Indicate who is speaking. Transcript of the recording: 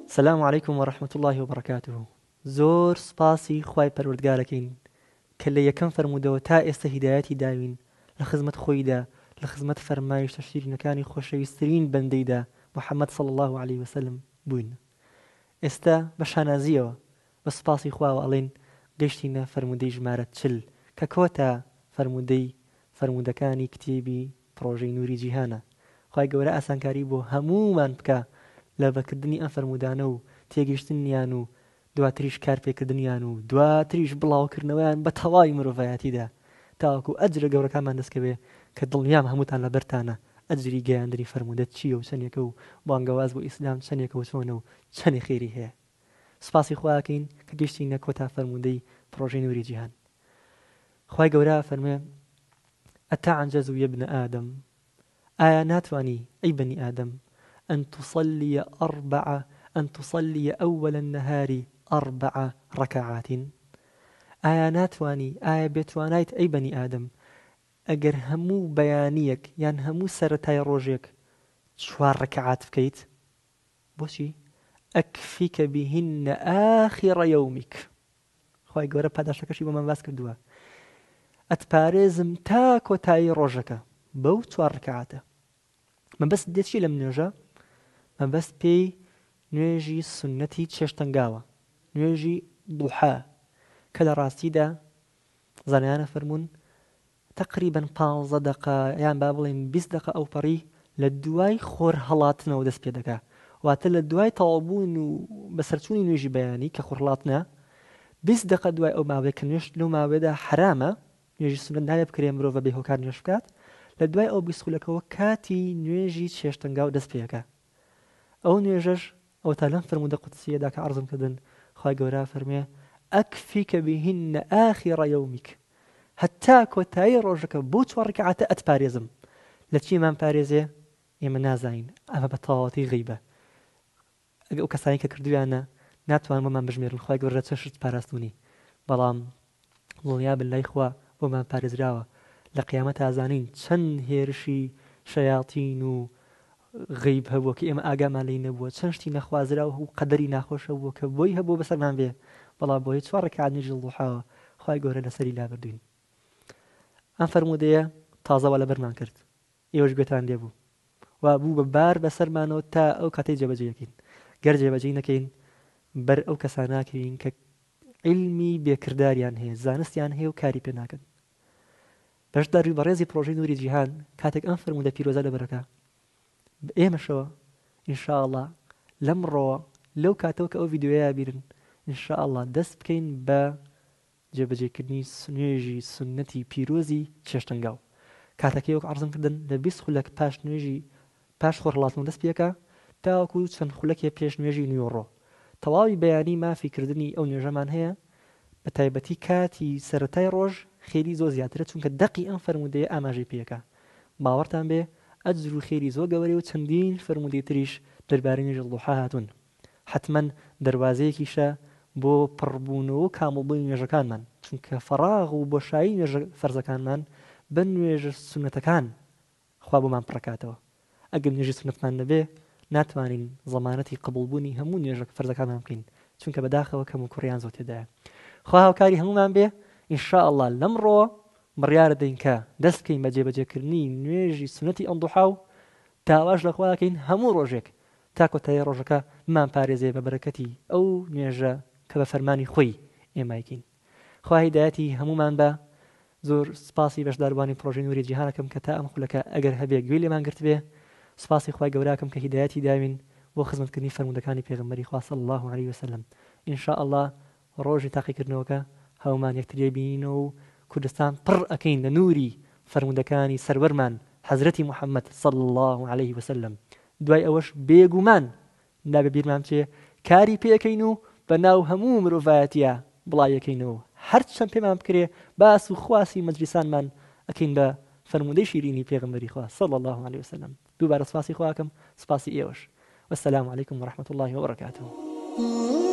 Speaker 1: سلام علیکم و رحمة اللە و بەرەکاته زۆر سوپاسی خوای پەروەردگارەکەین کە لە یەکەم فەرموودەوە تا ئێستە هیدایەتی داوین لە خزمەت خۆیدا لە خزمەت فەرمایشتە شیرینەکانی خۆشەویسترین بەندەیدا محمد صلی اللە علیه وسلم بووین ئێستە بە شانازیەوە بە سوپاسی خواوە ئەڵێین گەشتینە فەرموودەی ژمارە 40 کە کۆتا فەرموودەی فەرموودەکانی کتێبی پڕۆژەی نوری جیهانە خوای گەورە ئاسانکاری بۆ هەموومان بکا لە بەکردنی ئەم فەرموودانە و تێگەیشتنیان و دواتریش کارپێکردنیان و دواتریش بڵاوکردنەوەیان بە تەواوی مرۆڤایەتیدا تاوەکو ئەجرە گەورەکانمان دەستکەوێ کە دڵنیام هەمووتان لەبەرتانە ئەجری گەیاندنی فەرموودە چییە و چەنێکە و بانگەواز بۆ ئیسلام چەنێکە و چۆنە و چەنێ خێری هەیە سوپاسی خوا ئەکەین کە گەشتینە کۆتا فەرموودەی پڕۆژەی نوری جیهان خوای گەورە ئەفەرموێ، اتعجز یا ابن آدم، ئایا ناتوانی ئەی بەنی ئادەم، ان تصلی اربع ان تصلی اول النهار اربع رکعات، ئایا ناتوانی ئایا بێتوانایت ئەی بەنی ئادەم ئەگەر هەموو بەیانیەک یان هەموو سەرەتای ڕۆژێک چوار ڕکعات بکەیت؟ بۆچی؟ اکفیک بهن آخر یومک، خوای گەورە پاداشتەکەشی بۆمان باس کردووە ئەتپارێزم تا کۆتایی ڕۆژەکە بەو چوار ڕکعاتە مەبەست دێ چی لەم نوێژە مەبەست پێی نوێژی سنەتی چێشتەنگاوە نوێژی دوحا کە لە ڕاستیدا زانایانە فەرمونون تەقریبەن پانزە دەقە یان با بڵێین 20 دەقە ئەوپەڕی لە دوای خۆر هەڵاتنەوە دەست پێ دەکا واتە لە دوای تەواوبوون و بەسەرچوونی نوێژی بەیانی کە خۆرهەڵاتنە 20 دەقە دوای ئەو ماوەیە کە نوێژ لەو ماوەیەدا حەرامە نوێژی سوننەت نابێ بکرێ مرۆڤ بە بێ هۆکار نوێژ بکات لە دوای ئەو 20 خولەکەوە کاتی نوێژی چێشتەنگاو دەست پێ ئەکا ئەو نوێژەش ئەوەتا لەم فەرموودە قودسییەدا کە عەرزم کردن خوای گەورە ئەفەرموێ، اکفیک بهن آخر یومک، هەتا کۆتایی ڕۆژەکە بەو چوار ڕکعاتە ئەتپارێزم. لە چیمان پارێزێ؟ ئێمە نازانین، ئەمە بە تەواوەتی غەیبە. ئەگەر ئەو کەسانەی کە کردوویانە ناتوانن بۆمان بژمێرن خوای گەورە لە چەند شت پاراستوونی، بەڵام دڵنیابن لای خوا بۆمان پارێزراوە لە قیامەتا زانین چەند هێرشی شەیاتین و غەیب هەبووە کە ئێمە ئاگامان لێی نەبووە چەند شتی نەخوازراو و قەدەری ناخۆش هەبووە کە بۆی هەبووە بەسەرمان بێ بەڵام بۆیە چوار ڕکعات نوێژی ضحاوە خوای گەورە لەسەری لابردووین ئەم فەرموودەیە تازە وا لەبەرمان کرد ئێوەش گوێتان لێ بوو و بوو بە بار بەسەرمانەوە تا ئەو کاتەی جێبەجێی ئەکەین گەر جێبەجێی نەکەین بەر ئەو کەسانە ئەکەوین کە عیلمی بێ کرداریان هەیە زانستیان هەیە و کاری پێ ناکەن بەشداری بەڕێزی پڕۆژەی نوری جیهان کاتێک ئەم فەرموودە پیرۆزە لەبەرەکە بە ئێمەشەوە ان شاء اللە لەمڕۆوە لەو کاتەوە کە ئەو ڤیدیۆیە بیرن ان شاء اللە دەست بکەین بە جێبەجێکردنی نوێژی سوننەتی پیرۆزی چێشتەنگاو. کاتەکەی وەک عەرزم کردن لە 20 خولەک پاش نوێژی پاش خۆرهەڵاتنەوە دەست پێکا تاوەکو چەند خولەکێ پێش نوێژی نیوەڕۆ. تەواوی بەیانی مافی کردنی ئەو نوێژەمان هەیە بە تایبەتی کاتی سەرەتای ڕۆژ خێری زۆر زیاترە چونکە دەقی ئەم فەرموودەیە ئاماژەی پێکا باوەڕتان بێ ئەجر و خێری زۆر گەورەیە و چەندین فەرموودەی تریش دەربارەی نوێژی ضوحا هاتوون. حەتمەن دەروازەیەکیشە بۆ پڕبوونەوە و کامڵبوونی نوێژەکانمان، چونکە فەراغ و بۆشایی نوێژە فەرزەکانمان بە نوێژە سوننەتەکان خوا بۆمان پڕەکاتەوە، ئەگەر نوێژی سوننەتمان نەبێ ناتوانین زەمانەتی قبوڵبوونی هەموو نوێژە فەرزەکانمان بکەین، چونکە بەداخەوە کەموکوڕیان زۆر تێدایە. خوا هاوکاری هەموومان بێ ان شاء اللە لەمڕۆوە بڕیاردەین کە دەست بکەین بە جێبەجێکردنی نوێژی سوننەتی ئەم ضحا و داواش لە خوا ئەکەین هەموو ڕۆژێک تا کۆتایی ڕۆژەکە بمانپارێزێ بە بەرەکەتی ئەو نوێژە کە بە فەرمانی خۆی ئێمە ئەیکەین. خوا هیدایەتی هەموومان با. زۆر سپاسی بەشداربووانی پڕۆژەی نوری جیهان ئەکەم کە تا ئەم خولەکە ئەگەر هەبێ گوێی لێمان گرتبێ. سپاسی خوای گەورە ئەکەم کە هیدایەتی داوین بۆ خزمەتکردنی فەرموودەکانی پێغەمبەری خوا صلی اللە علیە وسلم. ان شاء اللە ڕۆژی تاقیکردنەوەکە هەموومان یەکتری ئەبینینەوە و کوردستان پڕ ئەکەین لە نوری فەرموودەکانی سەروەرمان حەزرەتی محمد صلی اللە علیه وسلم دوای ئەوەش بێگومان نابێ بیرمان بچێ کاری پێ ئەکەین و بە ناو هەموو مرۆڤایەتیا بڵاوی ئەکەینەوە و هەرچەند پێمان بکرێ باس و خواسی مەجلیسانمان ئەکەین بە فەرموودەی شیرینی پێغەمبەری خوا صلی اللە علیه وسلم دووبارە سوپاسی خوا ئەکەم سوپاسی ئێوەش والسلام علیکم ورحمة اللە وبرکاته.